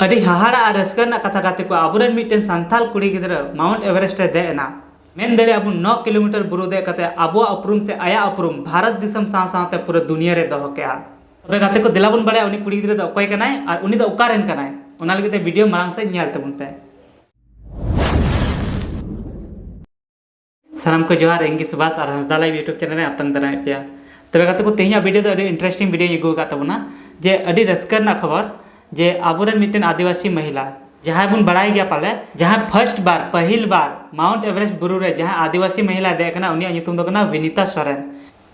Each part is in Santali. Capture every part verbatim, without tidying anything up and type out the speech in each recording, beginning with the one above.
ᱟᱹᱰᱤ ᱦᱟᱦᱟᱲᱟ ᱟᱨ ᱨᱟᱹᱥᱠᱟᱹ ᱨᱮᱱᱟᱜ ᱠᱟᱛᱷᱟ ᱜᱟᱛᱮ ᱠᱚ, ᱟᱵᱚᱨᱮᱱ ᱢᱤᱫᱴᱮᱱ ᱥᱟᱱᱛᱟᱞ ᱠᱩᱲᱤ ᱜᱤᱫᱽᱨᱟᱹ ᱢᱟᱣᱩᱱᱴ ᱮᱵᱷᱟᱨᱮᱥᱴ ᱨᱮ ᱫᱮᱡ ᱮᱱᱟ᱾ ᱢᱮᱱ ᱫᱟᱲᱮᱭᱟᱜᱼᱟ ᱵᱚᱱ ᱱᱚ ᱠᱤᱞᱳᱢᱤᱴᱟᱨ ᱵᱩᱨᱩ ᱫᱮᱡ ᱠᱟᱛᱮ ᱟᱵᱚᱣᱟᱜ ᱩᱯᱨᱩᱢ ᱥᱮ ᱟᱭᱟᱜ ᱩᱯᱨᱩᱢ ᱵᱷᱟᱨᱚᱛ ᱫᱤᱥᱚᱢ ᱥᱟᱶ ᱥᱟᱶᱛᱮ ᱯᱩᱨᱟᱹ ᱫᱩᱱᱤᱭᱟᱹ ᱨᱮ ᱫᱚᱦᱚ ᱠᱮᱜᱼᱟ᱾ ᱛᱚᱵᱮ ᱜᱟᱛᱮ ᱠᱚ, ᱫᱮᱞᱟ ᱵᱚᱱ ᱵᱟᱲᱟᱭᱟ ᱩᱱᱤ ᱠᱩᱲᱤ ᱜᱤᱫᱽᱨᱟᱹ ᱫᱚ ᱚᱠᱚᱭ ᱠᱟᱱᱟᱭ ᱟᱨ ᱩᱱᱤ ᱫᱚ ᱚᱠᱟ ᱨᱮᱱ ᱠᱟᱱᱟᱭ᱾ ᱚᱱᱟ ᱞᱟᱹᱜᱤᱫ ᱛᱮ ᱵᱷᱤᱰᱤᱭᱳ ᱢᱟᱲᱟᱝ ᱥᱮᱫ ᱧᱮᱞ ᱛᱟᱵᱚᱱ ᱯᱮ᱾ ᱥᱟᱱᱟᱢ ᱠᱚ ᱡᱚᱦᱟᱨ, ᱤᱧ ᱜᱮ ᱥᱩᱵᱷᱟᱥ ᱟᱨ ᱦᱟᱸᱥᱫᱟ ᱞᱟᱭᱤᱵᱷ YouTube ᱪᱮᱱᱮᱞ ᱨᱮ ᱟᱯᱛᱟᱝ ᱫᱟᱨᱟᱢᱮᱫ ᱯᱮᱭᱟ᱾ ᱛᱚᱵᱮ ᱜᱟᱛᱮ ᱠᱚ, ᱛᱮᱦᱮᱧᱟᱜ ᱵᱷᱤᱰᱤᱭᱳ ᱫᱚ ᱟᱹᱰᱤ ᱤᱱᱴᱟᱨᱮᱥᱴᱤᱝ ᱵᱷᱤᱰᱤᱭᱳᱧ ᱟᱹᱜᱩ ᱟᱠᱟᱫ ᱛᱟᱵᱚᱱᱟ, ᱡᱮ ᱟᱹᱰᱤ ᱨᱟᱹᱥᱠᱟᱹ ᱨᱮᱱᱟᱜ ᱠᱷᱚᱵᱚᱨ, ᱡᱮ ᱟᱵᱚᱨᱮᱱ ᱢᱤᱫᱴᱮᱱ ᱟᱹᱫᱤᱵᱟᱹᱥᱤ ᱢᱚᱦᱤᱞᱟ, ᱡᱟᱦᱟᱸᱭ ᱵᱚᱱ ᱵᱟᱲᱟᱭ ᱜᱮᱭᱟ ᱯᱟᱞᱮ, ᱡᱟᱦᱟᱸᱭ ᱯᱷᱟᱨᱥᱴ ᱵᱟᱨ, ᱯᱟᱹᱦᱤᱞ ᱵᱟᱨ ᱢᱟᱣᱩᱱᱴ ᱮᱵᱷᱟᱨᱮᱥᱴ ᱵᱩᱨᱩ ᱨᱮ ᱡᱟᱦᱟᱸᱭ ᱟᱹᱫᱤᱵᱟᱹᱥᱤ ᱢᱚᱦᱤᱞᱟᱭ ᱫᱮᱡ ᱠᱟᱱᱟ, ᱩᱱᱤᱭᱟᱜ ᱧᱩᱛᱩᱢ ᱫᱚ ᱠᱟᱱᱟ ᱵᱤᱱᱤᱛᱟ ᱥᱚᱨᱮᱱ᱾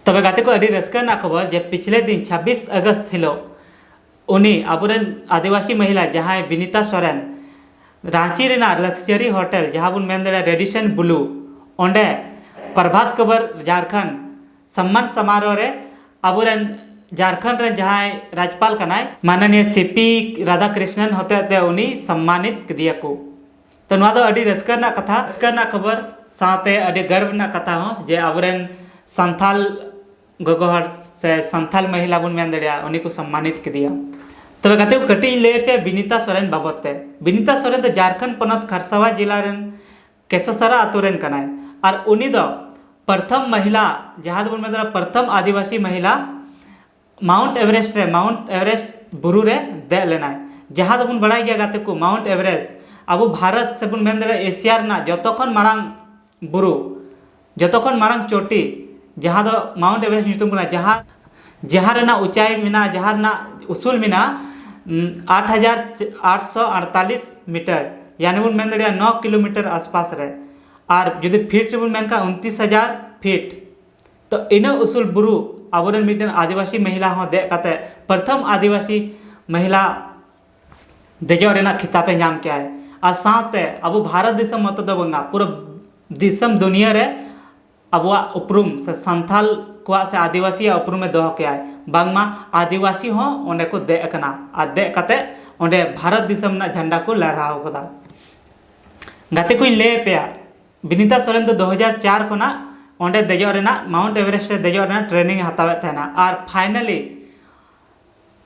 ᱛᱚᱵᱮ ᱜᱟᱛᱮ ᱠᱚ, ᱟᱹᱰᱤ ᱨᱟᱹᱥᱠᱟᱹ ᱨᱮᱱᱟᱜ ᱠᱷᱚᱵᱚᱨ ᱡᱮ ᱯᱤᱪᱷᱞᱮ ᱫᱤᱱ ᱪᱷᱟᱵᱵᱤᱥ ᱟᱜᱚᱥᱴ ᱦᱤᱞᱳᱜ ᱩᱱᱤ ᱟᱵᱚᱨᱮᱱ ᱟᱹᱫᱤᱵᱟᱹᱥᱤ ᱢᱚᱦᱤᱞᱟ ᱡᱟᱦᱟᱸᱭ ᱵᱤᱱᱤᱛᱟ ᱥᱚᱨᱮᱱ ᱨᱟᱸᱪᱤ ᱨᱮᱱᱟᱜ ᱞᱟᱠᱥᱟᱨᱤ ᱦᱳᱴᱮᱞ, ᱡᱟᱦᱟᱸ ᱵᱚᱱ ᱢᱮᱱ ᱫᱟᱲᱮᱭᱟᱜᱼᱟ ᱨᱮᱰᱤᱥᱚᱱ ᱵᱞᱩ, ᱚᱸᱰᱮ ᱯᱨᱚᱵᱷᱟᱛ ᱠᱷᱚᱵᱚᱨ ᱡᱷᱟᱲᱠᱷᱚᱸᱰ ᱥᱚᱢᱢᱟᱱ ᱥᱚᱢᱟᱨᱳᱦ ᱨᱮ ᱟᱵᱚᱨᱮᱱ ᱡᱷᱟᱲᱠᱷᱚᱸᱰ ᱨᱮᱱ ᱡᱟᱦᱟᱸᱭ ᱨᱟᱡᱽᱯᱟᱞ ᱠᱟᱱᱟᱭ, ᱢᱟᱱᱚᱱᱤᱭᱟ ᱥᱤ ᱯᱤ ᱨᱟᱫᱷᱟᱠᱨᱤᱥᱱᱚᱱ ᱦᱚᱛᱮᱛᱮ ᱩᱱᱤ ᱥᱚᱢᱢᱟᱱᱤᱛ ᱠᱮᱫᱮᱭᱟ ᱠᱚ᱾ ᱛᱚ ᱱᱚᱣᱟ ᱫᱚ ᱟᱹᱰᱤ ᱨᱟᱹᱥᱠᱟᱹ ᱨᱮᱱᱟᱜ ᱠᱟᱛᱷᱟ, ᱨᱟᱹᱥᱠᱟᱹ ᱨᱮᱱᱟᱜ ᱠᱷᱚᱵᱚᱨ ᱥᱟᱶᱛᱮ ᱟᱹᱰᱤ ᱜᱚᱨᱵ ᱨᱮᱱᱟᱜ ᱠᱟᱛᱷᱟ ᱦᱚᱸ, ᱡᱮ ᱟᱵᱚᱨᱮᱱ ᱥᱟᱱᱛᱟᱞ ᱜᱚᱜᱚ ᱦᱚᱲ ᱥᱮ ᱥᱟᱱᱛᱟᱞ ᱢᱚᱦᱤᱞᱟ ᱵᱚᱱ ᱢᱮᱱ ᱫᱟᱲᱮᱭᱟᱜᱼᱟ, ᱩᱱᱤ ᱠᱚ ᱥᱚᱢᱢᱟᱱᱤᱛ ᱠᱮᱫᱮᱭᱟ᱾ ᱛᱚᱵᱮ ᱜᱟᱛᱮ ᱠᱚ, ᱠᱟᱹᱴᱤᱡ ᱤᱧ ᱞᱟᱹᱭ ᱟᱯᱮᱭᱟ ᱵᱤᱱᱤᱛᱟ ᱥᱚᱨᱮᱱ ᱵᱟᱵᱚᱫ ᱛᱮ᱾ ᱵᱤᱱᱤᱛᱟ ᱥᱚᱨᱮᱱ ᱫᱚ ᱡᱷᱟᱲᱠᱷᱚᱸᱰ ᱯᱚᱱᱚᱛ ᱠᱷᱟᱨᱥᱟᱣᱟ ᱡᱮᱞᱟ ᱨᱮᱱ ᱠᱮᱥᱚᱥᱟᱨᱟ ᱟᱛᱳ ᱨᱮᱱ ᱠᱟᱱᱟᱭ᱾ ᱟᱨ ᱩᱱᱤ ᱫᱚ ᱯᱨᱚᱛᱷᱚᱢ ᱢᱚᱦᱤᱞᱟ, ᱡᱟᱦᱟᱸ ᱫᱚᱵᱚᱱ ᱢᱮᱛᱟᱜᱼᱟ ᱯᱨᱚᱛᱷᱚᱢ ᱟᱹᱫᱤᱵᱟᱹᱥᱤ ᱢᱚᱦᱤᱞᱟ, ᱢᱟᱣᱩᱱᱴ ᱮᱵᱷᱟᱨᱮᱥᱴ ᱨᱮ, ᱢᱟᱣᱩᱱᱴ ᱮᱵᱷᱟᱨᱮᱥᱴ ᱵᱩᱨᱩ ᱨᱮ ᱫᱮᱡ ᱞᱮᱱᱟᱭ᱾ ᱡᱟᱦᱟᱸ ᱫᱚᱵᱚᱱ ᱵᱟᱲᱟᱭ ᱜᱮᱭᱟ ᱜᱟᱛᱮ ᱠᱚ, ᱢᱟᱣᱩᱱᱴ ᱮᱵᱷᱟᱨᱮᱥᱴ ᱟᱵᱚ ᱵᱷᱟᱨᱚᱛ ᱥᱮᱵᱚᱱ ᱢᱮᱱ ᱫᱟᱲᱮᱭᱟᱜᱼᱟ ᱮᱥᱤᱭᱟ ᱨᱮᱱᱟᱜ ᱡᱚᱛᱚ ᱠᱷᱚᱱ ᱢᱟᱨᱟᱝ ᱵᱩᱨᱩ, ᱡᱚᱛᱚ ᱠᱷᱚᱱ ᱢᱟᱨᱟᱝ ᱪᱚᱴᱤ, ᱡᱟᱦᱟᱸ ᱫᱚ ᱢᱟᱣᱩᱱᱴ ᱮᱵᱷᱟᱨᱮᱥᱴ ᱧᱩᱛᱩᱢ ᱠᱟᱱᱟ, ᱡᱟᱦᱟᱸ, ᱡᱟᱦᱟᱸ ᱨᱮᱱᱟᱜ ᱩᱪᱟᱭ ᱢᱮᱱᱟᱜᱼᱟ, ᱡᱟᱦᱟᱸ ᱨᱮᱱᱟᱜ ᱩᱥᱩᱞ ᱢᱮᱱᱟᱜᱼᱟ, ᱩᱢ, ᱟᱴ ᱦᱟᱡᱟᱨ ᱟᱴᱥᱚ ᱟᱴᱛᱟᱞᱤᱥ ᱢᱤᱴᱟᱨ, ᱭᱟᱱᱤ ᱵᱚᱱ ᱢᱮᱱ ᱫᱟᱲᱮᱭᱟᱜᱼᱟ ᱱᱚ ᱠᱤᱞᱳᱢᱤᱴᱟᱨ ᱟᱥᱯᱟᱥ ᱨᱮ᱾ ᱟᱨ ᱡᱩᱫᱤ ᱯᱷᱤᱴ ᱨᱮᱵᱚᱱ ᱢᱮᱱ ᱠᱷᱟᱱ, ᱩᱱᱛᱤᱥ ᱦᱟᱡᱟᱨ ᱯᱷᱤᱴ᱾ ᱛᱚ ᱤᱱᱟᱹᱜ ᱩᱥᱩᱞ ᱵᱩᱨᱩ ᱟᱵᱚᱨᱮᱱ ᱢᱤᱫᱴᱮᱱ ᱟᱹᱫᱤᱵᱟᱹᱥᱤ ᱢᱚᱦᱤᱞᱟ ᱦᱚᱸ ᱫᱮᱡ ᱠᱟᱛᱮ, ᱯᱨᱚᱛᱷᱚᱢ ᱟᱹᱫᱤᱵᱟᱹᱥᱤ ᱢᱚᱦᱤᱞᱟ ᱫᱮᱡᱚᱜ ᱨᱮᱱᱟᱜ ᱠᱷᱤᱛᱟᱵ ᱮ ᱧᱟᱢ ᱠᱮᱜᱼᱟᱭ᱾ ᱟᱨ ᱥᱟᱶᱛᱮ ᱟᱵᱚ ᱵᱷᱟᱨᱚᱛ ᱫᱤᱥᱚᱢ ᱢᱚᱛᱚ ᱫᱚ ᱵᱟᱝᱟ, ᱯᱩᱨᱟᱹ ᱫᱤᱥᱚᱢ ᱫᱩᱱᱤᱭᱟᱹ ᱨᱮ ᱟᱵᱚᱣᱟᱜ ᱩᱯᱨᱩᱢ ᱥᱮ ᱥᱟᱱᱛᱟᱞ ᱠᱚᱣᱟᱜ ᱥᱮ ᱟᱹᱫᱤᱵᱟᱹᱥᱤᱭᱟᱜ ᱩᱯᱨᱩᱢ ᱮ ᱫᱚᱦᱚ ᱠᱮᱜᱼᱟᱭ᱾ ᱵᱟᱝᱢᱟ ᱟᱹᱫᱤᱵᱟᱹᱥᱤ ᱦᱚᱸ ᱚᱸᱰᱮ ᱠᱚ ᱫᱮᱡ ᱟᱠᱟᱱᱟ ᱟᱨ ᱫᱮᱡ ᱠᱟᱛᱮ ᱚᱸᱰᱮ ᱵᱷᱟᱨᱚᱛ ᱫᱤᱥᱚᱢ ᱨᱮᱱᱟᱜ ᱡᱷᱟᱱᱰᱟ ᱠᱚ ᱞᱮᱦᱨᱟᱣ ᱠᱟᱫᱟ᱾ ᱜᱟᱛᱮ ᱠᱚᱧ ᱞᱟᱹᱭ ᱟᱯᱮᱭᱟ, ᱵᱤᱱᱤᱛᱟ ᱥᱚᱨᱮᱱ ᱫᱚ ᱫᱩ ᱦᱟᱡᱟᱨ ᱪᱟᱨ ᱠᱷᱚᱱᱟᱜ ᱚᱸᱰᱮ ᱫᱮᱡᱚᱜ ᱨᱮᱱᱟᱜ, ᱢᱟᱣᱩᱱᱴ ᱮᱵᱷᱟᱨᱮᱥᱴ ᱨᱮ ᱫᱮᱡᱚᱜ ᱨᱮᱱᱟᱜ ᱴᱨᱮᱱᱤᱝ ᱮ ᱦᱟᱛᱟᱣᱮᱫ ᱛᱟᱦᱮᱱᱟ᱾ ᱟᱨ ᱯᱷᱟᱭᱱᱟᱞᱤ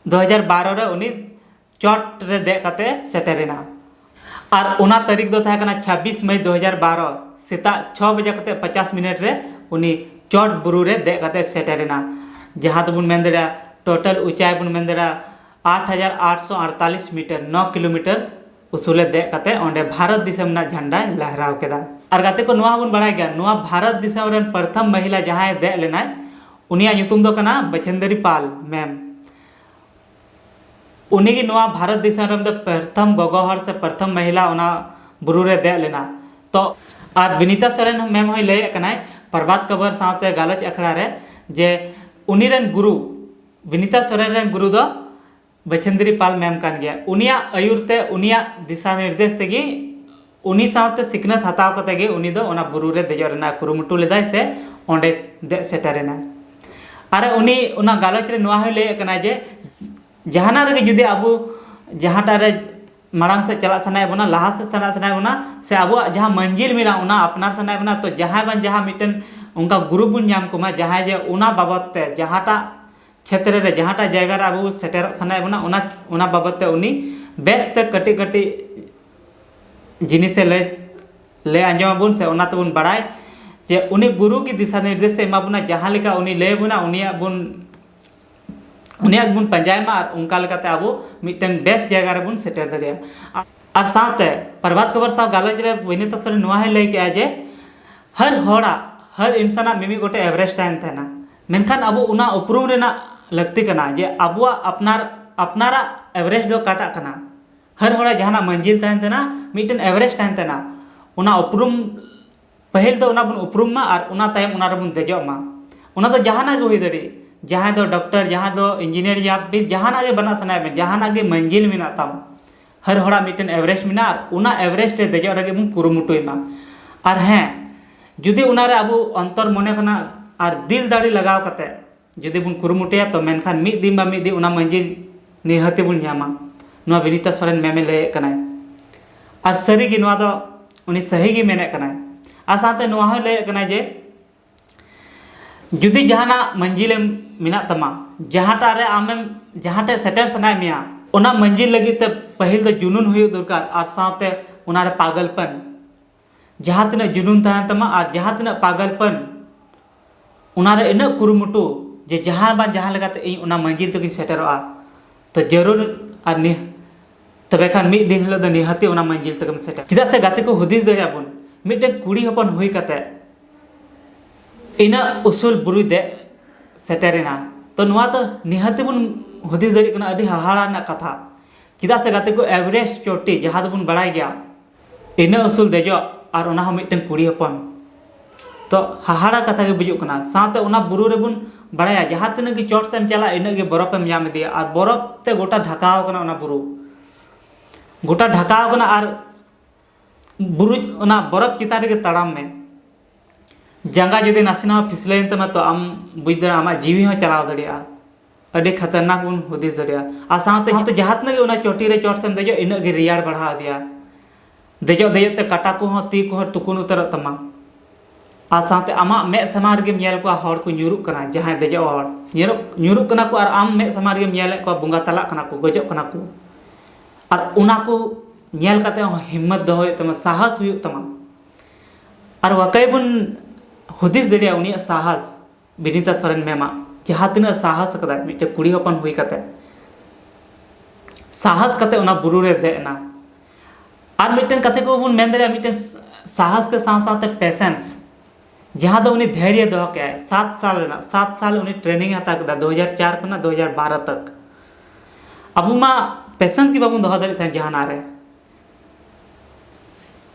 ᱫᱩ ᱦᱟᱡᱟᱨ ᱵᱟᱨᱚ ᱨᱮ ᱩᱱᱤ ᱪᱚᱴ ᱨᱮ ᱫᱮᱡ ᱠᱟᱛᱮ ᱥᱮᱴᱮᱨᱮᱱᱟ᱾ ᱟᱨ ᱚᱱᱟ ᱛᱟᱹᱨᱤᱠᱷ ᱫᱚ ᱛᱟᱦᱮᱸ ᱠᱟᱱᱟ ᱪᱷᱟᱵᱵᱤᱥ ᱢᱟᱭ ᱫᱩ ᱦᱟᱡᱟᱨ ᱵᱟᱨᱚ, ᱥᱮᱛᱟᱜ ᱪᱷᱚ ᱵᱟᱡᱮ ᱠᱟᱛᱮ ᱯᱚᱧᱪᱟᱥ ᱢᱤᱱᱤᱴ ᱨᱮ ᱩᱱᱤ ᱪᱚᱴ ᱵᱩᱨᱩ ᱨᱮ ᱫᱮᱡ ᱠᱟᱛᱮ ᱥᱮᱴᱮᱨᱮᱱᱟ᱾ ᱡᱟᱦᱟᱸ ᱫᱚᱵᱚᱱ ᱢᱮᱱ ᱫᱟᱲᱮᱭᱟᱜᱼᱟ, ᱴᱳᱴᱟᱞ ᱩᱪᱟᱭ ᱵᱚᱱ ᱢᱮᱱ ᱫᱟᱲᱮᱭᱟᱜᱼᱟ ᱟᱴ ᱦᱟᱡᱟᱨ ᱟᱴᱥᱚ ᱟᱴᱛᱟᱞᱤᱥ ᱢᱤᱴᱟᱨ, ᱱᱚ ᱠᱤᱞᱳᱢᱤᱴᱟᱨ ᱩᱥᱩᱞᱮ ᱫᱮᱡ ᱠᱟᱛᱮ ᱚᱸᱰᱮ ᱵᱷᱟᱨᱚᱛ ᱫᱤᱥᱚᱢ ᱨᱮᱱᱟᱜ ᱡᱷᱟᱱᱰᱟᱭ ᱞᱟᱦᱨᱟᱣ ᱠᱮᱫᱟ᱾ ᱟᱨ ᱜᱟᱛᱮ ᱠᱚ, ᱱᱚᱣᱟ ᱦᱚᱸᱵᱚᱱ ᱵᱟᱲᱟᱭ ᱜᱮᱭᱟ, ᱱᱚᱣᱟ ᱵᱷᱟᱨᱚᱛ ᱫᱤᱥᱚᱢ ᱨᱮᱱ ᱯᱨᱚᱛᱷᱚᱢ ᱢᱚᱦᱤᱞᱟ ᱡᱟᱦᱟᱸᱭ ᱫᱮᱡ ᱞᱮᱱᱟᱭ, ᱩᱱᱤᱭᱟᱜ ᱧᱩᱛᱩᱢ ᱫᱚ ᱠᱟᱱᱟ ᱵᱟᱪᱷᱮᱱᱫᱨᱤ ᱯᱟᱞ ᱢᱮᱢ᱾ ᱩᱱᱤᱜᱮ ᱱᱚᱣᱟ ᱵᱷᱟᱨᱚᱛ ᱫᱤᱥᱚᱢ ᱨᱮᱱ ᱫᱚ ᱯᱨᱚᱛᱷᱚᱢ ᱜᱚᱜᱚ ᱦᱚᱲ ᱥᱮ ᱯᱨᱚᱛᱷᱚᱢ ᱢᱚᱦᱤᱞᱟ ᱚᱱᱟ ᱵᱩᱨᱩ ᱨᱮ ᱫᱮᱡ ᱞᱮᱱᱟ᱾ ᱛᱚ, ᱟᱨ ᱵᱤᱱᱤᱛᱟ ᱥᱚᱨᱮᱱ ᱢᱮᱢ ᱦᱚᱸᱭ ᱞᱟᱹᱭᱮᱫ ᱠᱟᱱᱟᱭ ᱯᱨᱚᱵᱷᱟᱛ ᱠᱷᱚᱵᱚᱨ ᱥᱟᱶᱛᱮ ᱜᱟᱞᱚᱪ ᱟᱠᱷᱲᱟ ᱨᱮ ᱡᱮ ᱩᱱᱤ ᱨᱮᱱ ᱜᱩᱨᱩ, ᱵᱤᱱᱤᱛᱟ ᱥᱚᱨᱮᱱ ᱨᱮᱱ ᱜᱩᱨᱩ ᱫᱚ ᱵᱟᱪᱷᱮᱱᱫᱨᱤ ᱯᱟᱞ ᱢᱮᱢ ᱠᱟᱱ ᱜᱮᱭᱟ᱾ ᱩᱱᱤᱭᱟᱜ ᱟᱹᱭᱩᱨ ᱛᱮ, ᱩᱱᱤᱭᱟᱜ ᱫᱤᱥᱟ ᱱᱤᱨᱫᱮᱥ ᱛᱮᱜᱮ, ᱩᱱᱤ ᱥᱟᱶᱛᱮ ᱥᱤᱠᱷᱱᱟᱹᱛ ᱦᱟᱛᱟᱣ ᱠᱟᱛᱮ ᱜᱮ ᱩᱱᱤ ᱫᱚ ᱚᱱᱟ ᱵᱩᱨᱩ ᱨᱮ ᱫᱮᱡᱚᱜ ᱨᱮᱱᱟᱜ ᱠᱩᱨᱩᱢᱩᱴᱩ ᱞᱮᱫᱟᱭ ᱥᱮ ᱚᱸᱰᱮ ᱫᱮᱡ ᱥᱮᱴᱮᱨᱮᱱᱟ᱾ ᱟᱨ ᱩᱱᱤ ᱚᱱᱟ ᱜᱟᱞᱚᱪ ᱨᱮ ᱱᱚᱣᱟ ᱦᱚᱸᱭ ᱞᱟᱹᱭᱮᱫ ᱠᱟᱱᱟ ᱡᱮ ᱡᱟᱦᱟᱱᱟᱜ ᱨᱮᱜᱮ ᱡᱩᱫᱤ ᱟᱵᱚ ᱡᱟᱦᱟᱸᱴᱟᱜ ᱨᱮ ᱢᱟᱲᱟᱝ ᱥᱮᱫ ᱪᱟᱞᱟᱜ ᱥᱟᱱᱟᱭᱮᱫ ᱵᱚᱱᱟ, ᱞᱟᱦᱟ ᱥᱮᱫ ᱥᱮᱱᱚᱜ ᱥᱟᱱᱟᱭᱮᱫ ᱵᱚᱱᱟ, ᱥᱮ ᱟᱵᱚᱣᱟᱜ ᱡᱟᱦᱟᱸ ᱢᱟᱹᱱᱡᱤᱞ ᱢᱮᱱᱟᱜᱼᱟ ᱚᱱᱟ ᱟᱯᱱᱟᱨ ᱥᱟᱱᱟᱭᱮᱫ ᱵᱚᱱᱟ, ᱛᱚ ᱡᱟᱦᱟᱸᱭ ᱵᱟᱝ ᱡᱟᱦᱟᱸ ᱢᱤᱫᱴᱮᱱ ᱚᱱᱠᱟ ᱜᱩᱨᱩ ᱵᱚᱱ ᱧᱟᱢ ᱠᱚᱢᱟ ᱡᱟᱦᱟᱸᱭ ᱡᱮ ᱚᱱᱟ ᱵᱟᱵᱚᱫ ᱛᱮ ᱡᱟᱦᱟᱸᱴᱟᱜ ᱪᱷᱮᱛᱨᱚ ᱨᱮ, ᱡᱟᱦᱟᱸᱴᱟᱜ ᱡᱟᱭᱜᱟ ᱨᱮ ᱟᱵᱚ ᱥᱮᱴᱮᱨᱚᱜ ᱥᱟᱱᱟᱭᱮᱫ ᱵᱚᱱᱟ, ᱚᱱᱟ, ᱚᱱᱟ ᱵᱟᱵᱚᱫ ᱛᱮ ᱩᱱᱤ ᱵᱮᱥ ᱛᱮ ᱠᱟᱹᱴᱤᱡ ᱠᱟᱹᱴᱤᱡ ᱡᱤᱱᱤᱥᱮ ᱞᱟᱹᱭ, ᱞᱟᱹᱭ ᱟᱸᱡᱚᱢ ᱟᱵᱚᱱ ᱥᱮ ᱚᱱᱟ ᱛᱮᱵᱚᱱ ᱵᱟᱲᱟᱭ ᱡᱮ ᱩᱱᱤ ᱜᱩᱨᱩ ᱜᱮ ᱫᱤᱥᱟ ᱱᱤᱨᱫᱮᱥ ᱮ ᱮᱢᱟ ᱵᱚᱱᱟ, ᱡᱟᱦᱟᱸ ᱞᱮᱠᱟ ᱩᱱᱤ ᱞᱟᱹᱭ ᱟᱵᱚᱱᱟ ᱩᱱᱤᱭᱟᱜ ᱵᱚᱱ, ᱩᱱᱤᱭᱟᱜ ᱵᱚᱱ ᱯᱟᱸᱡᱟᱭ ᱢᱟ ᱟᱨ ᱚᱱᱠᱟ ᱞᱮᱠᱟᱛᱮ ᱟᱵᱚ ᱢᱤᱫᱴᱮᱱ ᱵᱮᱥ ᱡᱟᱭᱜᱟ ᱨᱮᱵᱚᱱ ᱥᱮᱴᱮᱨ ᱫᱟᱲᱮᱭᱟᱜᱼᱟ᱾ ᱟᱨ ᱥᱟᱶᱛᱮ ᱯᱨᱚᱵᱷᱟᱛ ᱠᱷᱚᱵᱚᱨ ᱥᱟᱶ ᱜᱟᱞᱚᱪ ᱨᱮ ᱵᱤᱱᱤᱛᱟ ᱥᱚᱨᱮᱱ ᱱᱚᱣᱟ ᱦᱚᱸᱭ ᱞᱟᱹᱭ ᱠᱮᱜᱼᱟ ᱡᱮ ᱦᱟᱨ ᱦᱚᱲᱟᱜ, ᱦᱟᱨ ᱤᱱᱥᱟᱱᱟᱜ ᱢᱤᱢᱤᱫ ᱜᱚᱴᱮᱡ ᱮᱵᱷᱨᱮᱥᱴ ᱛᱟᱦᱮᱱ ᱛᱟᱦᱮᱱᱟ, ᱢᱮᱱᱠᱷᱟᱱ ᱟᱵᱚ ᱚᱱᱟ ᱩᱯᱨᱩᱢ ᱨᱮᱱᱟᱜ ᱞᱟᱹᱠᱛᱤ ᱠᱟᱱᱟ ᱡᱮ ᱟᱵᱚᱣᱟᱜ ᱟᱯᱱᱟᱨ, ᱟᱯᱱᱟᱨᱟᱜ ᱮᱵᱷᱨᱮᱥᱴ ᱫᱚ ᱚᱠᱟᱴᱟᱜ ᱠᱟᱱᱟ᱾ ᱦᱟᱨ ᱦᱚᱲᱟᱜ ᱡᱟᱦᱟᱱᱟᱜ ᱢᱟᱹᱱᱡᱤᱞ ᱛᱟᱦᱮᱱ ᱛᱟᱦᱮᱱᱟ, ᱢᱤᱫᱴᱮᱱ ᱮᱵᱷᱨᱮᱥᱴ ᱛᱟᱦᱮᱱ ᱛᱟᱦᱮᱱᱟ, ᱚᱱᱟ ᱩᱯᱨᱩᱢ ᱯᱟᱹᱦᱤᱞ ᱫᱚ ᱚᱱᱟ ᱵᱚᱱ ᱩᱯᱨᱩᱢ ᱢᱟ ᱟᱨ ᱚᱱᱟ ᱛᱟᱭᱚᱢ ᱚᱱᱟ ᱨᱮᱵᱚᱱ ᱫᱮᱡᱚᱜ ᱢᱟ᱾ ᱚᱱᱟ ᱫᱚ ᱡᱟᱦᱟᱱᱟᱜ ᱜᱮ ᱦᱩᱭ ᱫᱟᱲᱮᱭᱟᱜ, ᱡᱟᱦᱟᱸᱭ ᱫᱚ ᱰᱚᱠᱴᱚᱨ, ᱡᱟᱦᱟᱸᱭ ᱫᱚ ᱤᱧᱡᱤᱱᱤᱭᱟᱨ, ᱡᱟᱦᱟᱸ ᱵᱤ-, ᱡᱟᱦᱟᱱᱟᱜ ᱜᱮ ᱵᱮᱱᱟᱜ ᱥᱟᱱᱟᱭᱮᱫ ᱵᱮᱱ, ᱡᱟᱦᱟᱱᱟᱜ ᱜᱮ ᱢᱟᱹᱱᱡᱤᱞ ᱢᱮᱱᱟᱜ ᱛᱟᱢ, ᱦᱟᱨ ᱦᱚᱲᱟᱜ ᱢᱤᱫᱴᱮᱱ ᱮᱵᱷᱨᱮᱥᱴ ᱢᱮᱱᱟᱜᱼᱟ ᱟᱨ ᱚᱱᱟ ᱮᱵᱷᱨᱮᱥᱴ ᱨᱮ ᱫᱮᱡᱚᱜ ᱨᱮᱜᱮ ᱵᱚᱱ ᱠᱩᱨᱩᱢᱩᱴᱩᱭ ᱢᱟ᱾ ᱟᱨ ᱦᱮᱸ, ᱡᱩᱫᱤ ᱚᱱᱟᱨᱮ ᱟᱵᱚ ᱚᱱᱛᱚᱨ ᱢᱚᱱᱮ ᱠᱷᱚᱱᱟᱜ ᱟᱨ ᱫᱤᱞ ᱫᱟᱲᱮ ᱞᱟᱜᱟᱣ ᱠᱟᱛᱮ ᱡᱩᱫᱤ ᱵᱚᱱ ᱠᱩᱨᱩᱢᱩᱴᱩᱭᱟ, ᱛᱚ ᱢᱮᱱᱠᱷᱟᱱ ᱢᱤᱫ ᱫᱤᱱ ᱵᱟ ᱢᱤᱫ ᱫᱤᱱ ᱚᱱᱟ ᱢᱟᱹᱱᱡᱤᱞ ᱱᱤᱦᱟᱹᱛᱤ ᱵᱚᱱ ᱧᱟᱢᱟ᱾ ᱱᱚᱣᱟ ᱵᱤᱱᱤᱛᱟ ᱥᱚᱨᱮᱱ ᱢᱮᱢᱮ ᱞᱟᱹᱭᱮᱫ ᱠᱟᱱᱟᱭ᱾ ᱟᱨ ᱥᱟᱹᱨᱤᱜᱮ ᱱᱚᱣᱟ ᱫᱚ ᱩᱱᱤ ᱥᱟᱹᱦᱤ ᱜᱮ ᱢᱮᱱᱮᱫ ᱠᱟᱱᱟᱭ᱾ ᱟᱨ ᱥᱟᱶᱛᱮ ᱱᱚᱣᱟ ᱦᱚᱸᱭ ᱞᱟᱹᱭᱮᱫ ᱠᱟᱱᱟᱭ ᱡᱮ ᱡᱩᱫᱤ ᱡᱟᱦᱟᱱᱟᱜ ᱢᱟᱹᱱᱡᱤᱞᱮᱢ ᱢᱮᱱᱟᱜ ᱛᱟᱢᱟ, ᱡᱟᱦᱟᱸᱴᱟᱜ ᱨᱮ ᱟᱢᱮᱢ, ᱡᱟᱦᱟᱸ ᱴᱷᱮᱱ ᱥᱮᱴᱮᱨ ᱥᱟᱱᱟᱭᱮᱫ ᱢᱮᱭᱟ, ᱚᱱᱟ ᱢᱟᱹᱡᱤᱞ ᱞᱟᱹᱜᱤᱫ ᱛᱮ ᱯᱟᱹᱦᱤᱞ ᱫᱚ ᱡᱩᱱᱩᱱ ᱦᱩᱭᱩᱜ ᱫᱚᱨᱠᱟᱨ, ᱟᱨ ᱥᱟᱶᱛᱮ ᱚᱱᱟᱨᱮ ᱯᱟᱜᱚᱞᱯᱟᱱ᱾ ᱡᱟᱦᱟᱸ ᱛᱤᱱᱟᱹᱜ ᱡᱩᱱᱩᱱ ᱛᱟᱦᱮᱱ ᱛᱟᱢᱟ ᱟᱨ ᱡᱟᱦᱟᱸ ᱛᱤᱱᱟᱹᱜ ᱯᱟᱜᱚᱞᱯᱟᱱ, ᱚᱱᱟᱨᱮ ᱤᱱᱟᱹᱜ ᱠᱩᱨᱩᱢᱩᱴᱩ ᱡᱮ ᱡᱟᱦᱟᱸ ᱵᱟᱝ ᱡᱟᱦᱟᱸ ᱞᱮᱠᱟᱛᱮ ᱤᱧ ᱚᱱᱟ ᱢᱟᱹᱡᱤᱞ ᱛᱮᱜᱤᱧ ᱥᱮᱴᱮᱨᱚᱜᱼᱟ, ᱛᱚ ᱡᱟᱹᱨᱩᱲ ᱟᱨ ᱱᱤ-, ᱛᱚᱵᱮ ᱠᱷᱟᱱ ᱢᱤᱫ ᱫᱤᱱ ᱦᱤᱞᱳᱜ ᱫᱚ ᱱᱤᱦᱟᱹᱛᱤ ᱚᱱᱟ ᱢᱟᱹᱡᱤᱞ ᱛᱮᱜᱮᱢ ᱥᱮᱴᱮᱨ᱾ ᱪᱮᱫᱟᱜ ᱥᱮ ᱜᱟᱛᱮ ᱠᱚ, ᱦᱩᱫᱤᱥ ᱫᱟᱲᱮᱭᱟᱜ ᱵᱚᱱ, ᱢᱤᱫᱴᱮᱱ ᱠᱩᱲᱤ ᱦᱚᱯᱚᱱ ᱦᱩᱭ ᱠᱟᱛᱮ ᱤᱱᱟᱹᱜ ᱩᱥᱩᱞ ᱵᱩᱨᱩᱭ ᱫᱮᱡ ᱥᱮᱴᱮᱨᱮᱱᱟ, ᱛᱚ ᱱᱚᱣᱟ ᱫᱚ ᱱᱤᱦᱟᱹᱛᱤ ᱵᱚᱱ ᱦᱩᱫᱤᱥ ᱫᱟᱲᱮᱭᱟᱜ ᱠᱟᱱᱟ, ᱟᱹᱰᱤ ᱦᱟᱦᱟᱲᱟ ᱨᱮᱱᱟᱜ ᱠᱟᱛᱷᱟ᱾ ᱪᱮᱫᱟᱜ ᱥᱮ ᱜᱟᱛᱮ ᱠᱚ, ᱮᱵᱷᱟᱨᱮᱥᱴ ᱪᱚᱴᱤ ᱡᱟᱦᱟᱸ ᱫᱚᱵᱚᱱ ᱵᱟᱲᱟᱭ ᱜᱮᱭᱟ, ᱤᱱᱟᱹᱜ ᱩᱥᱩᱞ ᱫᱮᱡᱚᱜ, ᱟᱨ ᱚᱱᱟ ᱦᱚᱸ ᱢᱤᱫᱴᱮᱱ ᱠᱩᱲᱤ ᱦᱚᱯᱚᱱ, ᱛᱚ ᱦᱟᱦᱟᱲᱟ ᱠᱟᱛᱷᱟ ᱜᱮ ᱵᱩᱡᱩᱜ ᱠᱟᱱᱟ᱾ ᱥᱟᱶᱛᱮ ᱚᱱᱟ ᱵᱩᱨᱩ ᱨᱮᱵᱚᱱ ᱵᱟᱲᱟᱭᱟ, ᱡᱟᱦᱟᱸ ᱛᱤᱱᱟᱹᱜ ᱜᱮ ᱪᱚᱴ ᱥᱮᱫ ᱮᱢ ᱪᱟᱞᱟᱜᱼᱟ, ᱤᱱᱟᱹᱜ ᱜᱮ ᱵᱚᱨᱚᱯᱷ ᱮᱢ ᱧᱟᱢ ᱤᱫᱤᱭᱟ, ᱟᱨ ᱵᱚᱨᱚᱯᱷ ᱛᱮ ᱜᱚᱴᱟ ᱰᱷᱟᱠᱟᱣ ᱟᱠᱟᱱᱟ ᱚᱱᱟ ᱵᱩᱨᱩ, ᱜᱚᱴᱟ ᱰᱷᱟᱠᱟᱣ ᱟᱠᱟᱱᱟ᱾ ᱟᱨ ᱵᱩᱨᱩ, ᱚᱱᱟ ᱵᱚᱨᱚᱯᱷ ᱪᱮᱛᱟᱱ ᱨᱮᱜᱮ ᱛᱟᱲᱟᱢ ᱢᱮ᱾ ᱡᱟᱸᱜᱟ ᱡᱩᱫᱤ ᱱᱟᱥᱮᱱᱟᱜ ᱦᱚᱸ ᱯᱷᱤᱥᱞᱟᱹᱭᱮᱱ ᱛᱟᱢᱟ, ᱛᱚ ᱟᱢ ᱵᱩᱡᱽ ᱫᱟᱲᱮᱭᱟᱜᱼᱟ, ᱟᱢᱟᱜ ᱡᱤᱣᱤ ᱦᱚᱸ ᱪᱟᱞᱟᱣ ᱫᱟᱲᱮᱭᱟᱜᱼᱟ᱾ ᱟᱹᱰᱤ ᱠᱷᱟᱛᱟᱨᱱᱟᱠ ᱵᱚᱱ ᱦᱩᱫᱤᱥ ᱫᱟᱲᱮᱭᱟᱜᱼᱟ᱾ ᱟᱨ ᱥᱟᱶᱛᱮ, ᱥᱟᱶᱛᱮ ᱡᱟᱦᱟᱸ ᱛᱤᱱᱟᱹᱜ ᱜᱮ ᱚᱱᱟ ᱪᱚᱴᱤ ᱨᱮ, ᱪᱚᱴ ᱥᱮᱫ ᱮᱢ ᱫᱮᱡᱚᱜ, ᱤᱱᱟᱹᱜ ᱜᱮ ᱨᱮᱭᱟᱲ ᱵᱟᱲᱦᱟᱣ ᱤᱫᱤᱭᱟ᱾ ᱫᱮᱡᱚᱜ ᱫᱮᱡᱚᱜ ᱛᱮ ᱠᱟᱴᱟ ᱠᱚᱦᱚᱸ, ᱛᱤ ᱠᱚᱦᱚᱸ ᱛᱩᱠᱩᱱ ᱩᱛᱟᱹᱨᱚᱜ ᱛᱟᱢᱟ᱾ ᱟᱨ ᱥᱟᱶᱛᱮ ᱟᱢᱟᱜ ᱢᱮᱫ ᱥᱟᱢᱟᱝ ᱨᱮᱜᱮᱢ ᱧᱮᱞ ᱠᱚᱣᱟ, ᱦᱚᱲ ᱠᱚ ᱧᱩᱨᱩᱜ ᱠᱟᱱᱟ, ᱡᱟᱦᱟᱸᱭ ᱫᱮᱡᱚᱜ ᱦᱚᱲ ᱧᱩᱨᱩᱜ, ᱧᱩᱨᱩᱜ ᱠᱟᱱᱟ ᱠᱚ, ᱟᱨ ᱟᱢ ᱢᱮᱫ ᱥᱟᱢᱟᱝ ᱨᱮᱜᱮᱢ ᱧᱮᱞᱮᱫ ᱠᱚᱣᱟ, ᱵᱚᱸᱜᱟ ᱛᱟᱞᱟᱜ ᱠᱟᱱᱟ ᱠᱚ, ᱜᱚᱡᱚᱜ ᱠᱟᱱᱟ ᱠᱚ᱾ ᱟᱨ ᱚᱱᱟ ᱠᱚ ᱧᱮᱞ ᱠᱟᱛᱮ ᱦᱚᱸ ᱦᱤᱢᱢᱚᱛ ᱫᱚᱦᱚ ᱦᱩᱭᱩᱜ ᱛᱟᱢᱟ, ᱥᱟᱦᱟᱥ ᱦᱩᱭᱩᱜ ᱛᱟᱢᱟ᱾ ᱟᱨ ᱣᱟᱠᱟᱭ ᱵᱚᱱ ᱦᱩᱫᱤᱥ ᱫᱟᱲᱮᱭᱟᱜᱼᱟ ᱩᱱᱤᱭᱟᱜ ᱥᱟᱦᱟᱥ, ᱵᱤᱱᱤᱛᱟ ᱥᱚᱨᱮᱱ ᱢᱮᱢᱟᱜ, ᱡᱟᱦᱟᱸ ᱛᱤᱱᱟᱹᱜ ᱥᱟᱦᱟᱥ ᱟᱠᱟᱫᱟᱭ ᱢᱤᱫᱴᱮᱱ ᱠᱩᱲᱤ ᱦᱚᱯᱚᱱ ᱦᱩᱭ ᱠᱟᱛᱮ, ᱥᱟᱦᱟᱥ ᱠᱟᱛᱮ ᱚᱱᱟ ᱵᱩᱨᱩ ᱨᱮ ᱫᱮᱡ ᱮᱱᱟ᱾ ᱟᱨ ᱢᱤᱫᱴᱮᱱ ᱠᱟᱛᱷᱟ ᱠᱚ ᱵᱚᱱ ᱢᱮᱱ ᱫᱟᱲᱮᱭᱟᱜᱼᱟ, ᱢᱤᱫᱴᱮᱱ ᱥᱟᱦᱟᱥ ᱠᱮ ᱥᱟᱶ ᱥᱟᱶᱛᱮ ᱯᱮᱥᱮᱱᱥ, ᱡᱟᱦᱟᱸ ᱫᱚ ᱩᱱᱤ ᱫᱷᱮᱨᱭᱚ ᱫᱚᱦᱚ ᱠᱮᱜᱼᱟᱭ, ᱥᱟᱛ ᱥᱟᱞ ᱨᱮᱱᱟᱜ, ᱥᱟᱛ ᱥᱟᱞ ᱩᱱᱤ ᱴᱨᱮᱱᱤᱝ ᱮ ᱦᱟᱛᱟᱣ ᱠᱮᱫᱟ, ᱫᱩ ᱦᱟᱡᱟᱨ ᱪᱟᱨ ᱠᱷᱚᱱᱟᱜ ᱫᱩ ᱦᱟᱡᱟᱨ ᱵᱟᱨᱚ ᱛᱚᱠ᱾ ᱟᱵᱚ ᱢᱟ ᱯᱮᱥᱮᱱᱥ ᱜᱮ ᱵᱟᱵᱚᱱ ᱫᱚᱦᱚ ᱫᱟᱲᱮᱭᱟᱜ ᱛᱟᱦᱮᱸᱫ ᱡᱟᱦᱟᱱᱟᱜ ᱨᱮ᱾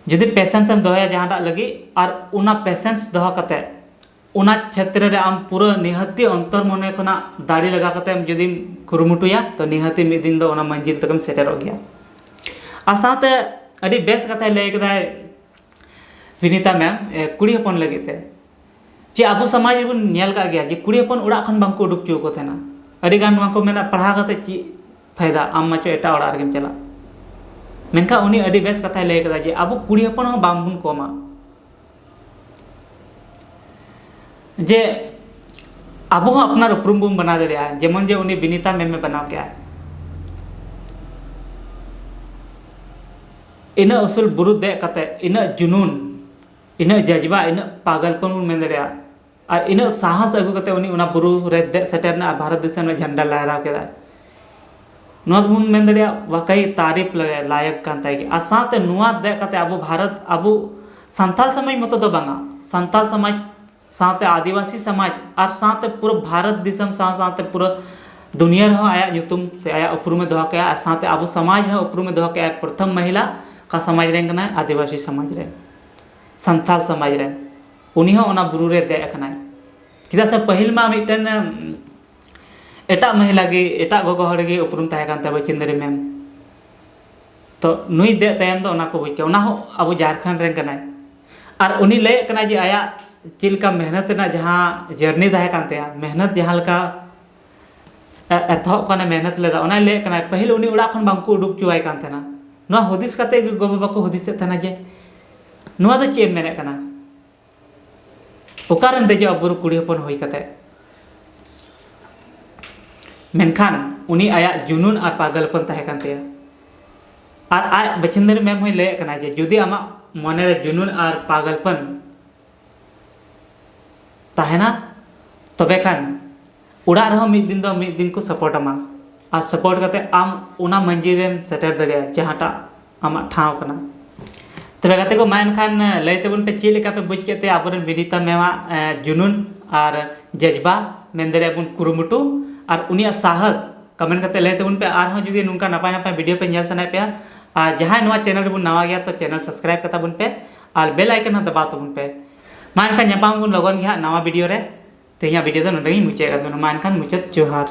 ᱡᱩᱫᱤ ᱯᱮᱥᱮᱱᱥ ᱮᱢ ᱫᱚᱦᱚᱭᱟ ᱡᱟᱦᱟᱸᱴᱟᱜ ᱞᱟᱹᱜᱤᱫ, ᱟᱨ ᱚᱱᱟ ᱯᱮᱥᱮᱱᱥ ᱫᱚᱦᱚ ᱠᱟᱛᱮ ᱚᱱᱟ ᱪᱷᱮᱛᱨᱚ ᱨᱮ ᱟᱢ ᱯᱩᱨᱟᱹ ᱱᱤᱦᱟᱹᱛᱤ ᱚᱱᱛᱚᱨ ᱢᱚᱱᱮ ᱠᱷᱚᱱᱟᱜ ᱫᱟᱲᱮ ᱞᱟᱜᱟᱣ ᱠᱟᱛᱮ ᱟᱢ ᱡᱩᱫᱤᱢ ᱠᱩᱨᱩᱢᱩᱴᱩᱭᱟ, ᱛᱚ ᱱᱤᱦᱟᱹᱛᱤ ᱢᱤᱫ ᱫᱤᱱ ᱫᱚ ᱚᱱᱟ ᱢᱟᱹᱡᱤᱞ ᱛᱮᱜᱮᱢ ᱥᱮᱴᱮᱨᱚᱜ ᱜᱮᱭᱟ᱾ ᱟᱨ ᱥᱟᱶᱛᱮ ᱟᱹᱰᱤ ᱵᱮᱥ ᱠᱟᱛᱷᱟᱭ ᱞᱟᱹᱭ ᱠᱮᱫᱟᱭ ᱵᱤᱱᱤᱛᱟ ᱢᱮᱢ, ᱮ, ᱠᱩᱲᱤ ᱦᱚᱯᱚᱱ ᱞᱟᱹᱜᱤᱫ ᱛᱮ, ᱡᱮ ᱟᱵᱚ ᱥᱚᱢᱟᱡᱽ ᱨᱮᱵᱚᱱ ᱧᱮᱞ ᱠᱟᱜ ᱜᱮᱭᱟ ᱡᱮ ᱠᱩᱲᱤ ᱦᱚᱯᱚᱱ ᱚᱲᱟᱜ ᱠᱷᱚᱱ ᱵᱟᱝᱠᱚ ᱩᱰᱩᱠ ᱦᱚᱪᱚ ᱟᱠᱚ ᱛᱟᱦᱮᱱᱟ᱾ ᱟᱹᱰᱤ ᱜᱟᱱ ᱱᱚᱣᱟ ᱠᱚ ᱢᱮᱱᱟ, "ᱯᱟᱲᱦᱟᱣ ᱠᱟᱛᱮ ᱪᱮᱫ ᱯᱷᱟᱭᱫᱟ, ᱟᱢ ᱢᱟᱪᱚ ᱮᱴᱟᱜ ᱚᱲᱟᱜ ᱨᱮᱜᱮᱢ ᱪᱟᱞᱟᱜ?" ᱢᱮᱱᱠᱷᱟᱱ ᱩᱱᱤ ᱟᱹᱰᱤ ᱵᱮᱥ ᱠᱟᱛᱷᱟᱭ ᱞᱟᱹᱭ ᱠᱟᱫᱟ ᱡᱮ ᱟᱵᱚ ᱠᱩᱲᱤ ᱦᱚᱯᱚᱱ ᱦᱚᱸ ᱵᱟᱝᱵᱚᱱ ᱠᱚᱢᱟ, ᱡᱮ ᱟᱵᱚ ᱦᱚᱸ ᱟᱯᱱᱟᱨ ᱩᱯᱨᱩᱢ ᱵᱚᱱ ᱵᱮᱱᱟᱣ ᱫᱟᱲᱮᱭᱟᱜᱼᱟ, ᱡᱮᱢᱚᱱ ᱡᱮ ᱩᱱᱤ ᱵᱤᱱᱤᱛᱟ ᱢᱮᱢᱮ ᱵᱮᱱᱟᱣ ᱠᱮᱜᱼᱟ᱾ ᱤᱱᱟᱹᱜ ᱩᱥᱩᱞ ᱵᱩᱨᱩ ᱫᱮᱡ ᱠᱟᱛᱮ ᱤᱱᱟᱹᱜ ᱡᱩᱱᱩᱱ, ᱤᱱᱟᱹᱜ ᱡᱟᱡᱽᱵᱟ, ᱤᱱᱟᱹᱜ ᱯᱟᱜᱚᱞᱯᱚᱱ ᱵᱚᱱ ᱢᱮᱱ ᱫᱟᱲᱮᱭᱟᱜᱼᱟ, ᱟᱨ ᱤᱱᱟᱹᱜ ᱥᱟᱦᱚᱥ ᱟᱹᱜᱩ ᱠᱟᱛᱮ ᱩᱱᱤ ᱚᱱᱟ ᱵᱩᱨᱩ ᱨᱮ ᱫᱮᱡ ᱥᱮᱴᱮᱨ ᱮᱱᱟ ᱟᱨ ᱵᱷᱟᱨᱚᱛ ᱫᱤᱥᱚᱢ ᱨᱮ ᱡᱷᱟᱱᱰᱟ ᱞᱮ ᱞᱟᱦᱨᱟᱣ ᱠᱮᱫᱟ᱾ ᱱᱚᱣᱟ ᱫᱚᱵᱚᱱ ᱢᱮᱱ ᱫᱟᱲᱮᱭᱟᱜᱼᱟ ᱣᱟᱠᱟᱭ ᱛᱟᱨᱤᱯ ᱞᱟᱭ-, ᱞᱟᱭᱚᱠ ᱠᱟᱱ ᱛᱟᱭ ᱜᱮ᱾ ᱟᱨ ᱥᱟᱶᱛᱮ ᱱᱚᱣᱟ ᱫᱮᱡ ᱠᱟᱛᱮ ᱟᱵᱚ ᱵᱷᱟᱨᱚᱛ, ᱟᱵᱚ ᱥᱟᱱᱛᱟᱞ ᱥᱚᱢᱟᱡᱽ ᱢᱚᱛᱚ ᱫᱚ ᱵᱟᱝᱟ, ᱥᱟᱱᱛᱟᱞ ᱥᱚᱢᱟᱡᱽ ᱥᱟᱶᱛᱮ ᱟᱹᱫᱤᱵᱟᱹᱥᱤ ᱥᱚᱢᱟᱡᱽ ᱟᱨ ᱥᱟᱶᱛᱮ ᱯᱩᱨᱟᱹ ᱵᱷᱟᱨᱚᱛ ᱫᱤᱥᱚᱢ ᱥᱟᱶ ᱥᱟᱶᱛᱮ ᱯᱩᱨᱟᱹ ᱫᱩᱱᱤᱭᱟᱹ ᱨᱮᱦᱚᱸ ᱟᱭᱟᱜ ᱧᱩᱛᱩᱢ ᱥᱮ ᱟᱭᱟᱜ ᱩᱯᱨᱩᱢᱮ ᱫᱚᱦᱚ ᱠᱮᱜᱼᱟ, ᱟᱨ ᱥᱟᱶᱛᱮ ᱟᱵᱚ ᱥᱚᱢᱟᱡᱽ ᱨᱮᱦᱚᱸ ᱩᱯᱨᱩᱢᱮ ᱫᱚᱦᱚ ᱠᱮᱜᱼᱟ, ᱯᱨᱚᱛᱷᱚᱢ ᱢᱚᱦᱤᱞᱟ ᱚᱠᱟ ᱥᱚᱢᱟᱡᱽ ᱨᱮᱱ ᱠᱟᱱᱟᱭ? ᱟᱹᱫᱤᱵᱟᱹᱥᱤ ᱥᱚᱢᱟᱡᱽ ᱨᱮᱱ, ᱥᱟᱱᱛᱟᱞ ᱥᱚᱢᱟᱡᱽ ᱨᱮᱱ᱾ ᱩᱱᱤ ᱦᱚᱸ ᱚᱱᱟ ᱵᱩᱨᱩ ᱨᱮ ᱫᱮᱡ ᱟᱠᱟᱱᱟᱭ᱾ ᱪᱮᱫᱟᱜ ᱥᱮ ᱯᱟᱹᱦᱤᱞ ᱢᱟ ᱢᱤᱫᱴᱮᱱ, ᱮᱢ, ᱮᱴᱟᱜ ᱢᱚᱦᱤᱞᱟ ᱜᱮ, ᱮᱴᱟᱜ ᱜᱚᱜᱚ ᱦᱚᱲ ᱜᱮ ᱩᱯᱨᱩᱢ ᱛᱟᱦᱮᱸ ᱠᱟᱱ ᱛᱟᱭᱟ, ᱵᱟᱹᱪᱤᱱᱫᱟᱹᱨᱤ ᱢᱮᱢ᱾ ᱛᱚ ᱱᱩᱭ ᱫᱮᱡ ᱛᱟᱭᱚᱢ ᱫᱚ ᱚᱱᱟ ᱠᱚ ᱵᱩᱡᱽ ᱠᱮᱫᱟ, ᱚᱱᱟ ᱦᱚᱸ ᱟᱵᱚ ᱡᱷᱟᱲᱠᱷᱚᱸᱰ ᱨᱮᱱ ᱠᱟᱱᱟᱭ᱾ ᱟᱨ ᱩᱱᱤ ᱞᱟᱹᱭᱮᱫ ᱠᱟᱱᱟᱭ ᱡᱮ ᱟᱭᱟᱜ ᱪᱮᱫ ᱞᱮᱠᱟ ᱢᱮᱦᱱᱚᱛ ᱨᱮᱱᱟᱜ ᱡᱟᱦᱟᱸ journey ᱛᱟᱦᱮᱸ ᱠᱟᱱ ᱛᱟᱭᱟ, ᱢᱮᱦᱱᱚᱛ ᱡᱟᱦᱟᱸ ᱞᱮᱠᱟ ᱮ-, ᱮᱛᱚᱦᱚᱵ ᱠᱷᱚᱱᱮ ᱢᱮᱦᱱᱚᱛ ᱞᱮᱫᱟ, ᱚᱱᱟᱭ ᱞᱟᱹᱭᱮᱫ ᱠᱟᱱᱟᱭ, ᱯᱟᱹᱦᱤᱞ ᱩᱱᱤ ᱚᱲᱟᱜ ᱠᱷᱚᱱ ᱵᱟᱝᱠᱚ ᱩᱰᱩᱠ ᱦᱚᱪᱚᱣᱟᱭ ᱠᱟᱱ ᱛᱟᱦᱮᱱᱟ᱾ ᱱᱚᱣᱟ ᱦᱩᱫᱤᱥ ᱠᱟᱛᱮ ᱜᱮ ᱜᱚ-ᱵᱟᱵᱟ ᱠᱚ ᱦᱩᱫᱤᱥᱮᱫ ᱛᱟᱦᱮᱱᱟ ᱡᱮ, ᱱᱚᱣᱟ ᱫᱚ ᱪᱮᱫ ᱮᱢ ᱢᱮᱱᱮᱫ ᱠᱟᱱᱟ? ᱚᱠᱟᱨᱮᱢ ᱫᱮᱡᱚᱜᱼᱟ ᱵᱩᱨᱩ ᱠᱩᱲᱤ ᱦᱚᱯᱚᱱ ᱦᱩᱭ ᱠᱟᱛᱮ? ᱢᱮᱱᱠᱷᱟᱱ ᱩᱱᱤ ᱟᱭᱟᱜ ᱡᱩᱱᱩᱱ ᱟᱨ ᱯᱟᱜᱚᱞᱯᱚᱱ ᱛᱟᱦᱮᱸ ᱠᱟᱱ ᱛᱟᱭᱟ᱾ ᱟᱨ ᱟᱡ ᱵᱟᱪᱷᱤᱱᱫᱟᱹᱨᱤ ᱢᱮᱢ ᱦᱚᱸᱭ ᱞᱟᱹᱭᱮᱫ ᱠᱟᱱᱟ ᱡᱮ ᱡᱩᱫᱤ ᱟᱢᱟᱜ ᱢᱚᱱᱮᱨᱮ ᱡᱩᱱᱩᱱ ᱟᱨ ᱯᱟᱜᱚᱞᱯᱚᱱ ᱛᱟᱦᱮᱱᱟ, ᱛᱚᱵᱮ ᱠᱷᱟᱱ ᱚᱲᱟᱜ ᱨᱮᱦᱚᱸ ᱢᱤᱫ ᱫᱤᱱ ᱫᱚ ᱢᱤᱫ ᱫᱤᱱ ᱠᱚ support ᱟᱢᱟ᱾ ᱟᱨ support ᱠᱟᱛᱮ ᱟᱢ ᱚᱱᱟ ᱢᱟᱹᱡᱷᱤ ᱨᱮᱢ ᱥᱮᱴᱮᱨ ᱫᱟᱲᱮᱭᱟᱜᱼᱟ, ᱡᱟᱦᱟᱸᱴᱟᱜ ᱟᱢᱟᱜ ᱴᱷᱟᱶ ᱠᱟᱱᱟ᱾ ᱛᱚᱵᱮ ᱜᱟᱛᱮ ᱠᱚ, ᱢᱟ ᱮᱱᱠᱷᱟᱱ ᱞᱟᱹᱭ ᱛᱟᱵᱚᱱ ᱯᱮ, ᱪᱮᱫ ᱞᱮᱠᱟ ᱯᱮ ᱵᱩᱡᱽ ᱠᱮᱫ ᱛᱮ ᱟᱵᱚᱨᱮᱱ ᱵᱤᱱᱤᱛᱟ ᱢᱮᱢᱟᱜ, ᱮ, ᱡᱩᱱᱩᱱ ᱟᱨ ᱡᱟᱡᱽᱵᱟ, ᱢᱮᱱ ᱫᱟᱲᱮᱭᱟᱜᱼᱟ ᱵᱚᱱ ᱠᱩᱨᱩᱢᱩᱴᱩ, ᱟᱨ ᱩᱱᱤᱭᱟᱜ ᱥᱟᱦᱚᱥ comment ᱠᱟᱛᱮ ᱞᱟᱹᱭ ᱛᱟᱵᱚᱱ ᱯᱮ᱾ ᱟᱨᱦᱚᱸ ᱡᱩᱫᱤ ᱱᱚᱝᱠᱟ ᱱᱟᱯᱟᱭ ᱱᱟᱯᱟᱭ video ᱯᱮ ᱧᱮᱞ ᱥᱟᱱᱟᱭᱮᱫ ᱯᱮᱭᱟ, ᱟᱨ ᱡᱟᱦᱟᱸᱭ ᱱᱚᱣᱟ channel ᱨᱮᱵᱚᱱ ᱱᱟᱣᱟ ᱜᱮᱭᱟ, ᱛᱚ channel subscribe ᱠᱟᱛᱟ ᱵᱚᱱ ᱯᱮ ᱟᱨ bell icon ᱦᱚᱸ ᱫᱟᱵᱟᱣ ᱛᱟᱵᱚᱱ ᱯᱮ᱾ ᱢᱟ ᱮᱱᱠᱷᱟᱱ ᱧᱟᱯᱟᱢ ᱵᱚᱱ ᱞᱚᱜᱚᱱ ᱜᱮ ᱦᱟᱸᱜ ᱱᱟᱣᱟ video ᱨᱮ᱾ ᱛᱮᱦᱮᱧᱟᱜ video ᱫᱚ ᱱᱚᱰᱮ ᱜᱤᱧ ᱢᱩᱪᱟᱹᱫ ᱠᱟᱫ ᱛᱟᱵᱚᱱᱟ᱾ ᱢᱟ ᱮᱱᱠᱷᱟᱱ ᱢᱩᱪᱟᱹᱫ ᱡᱚᱦᱟᱨ᱾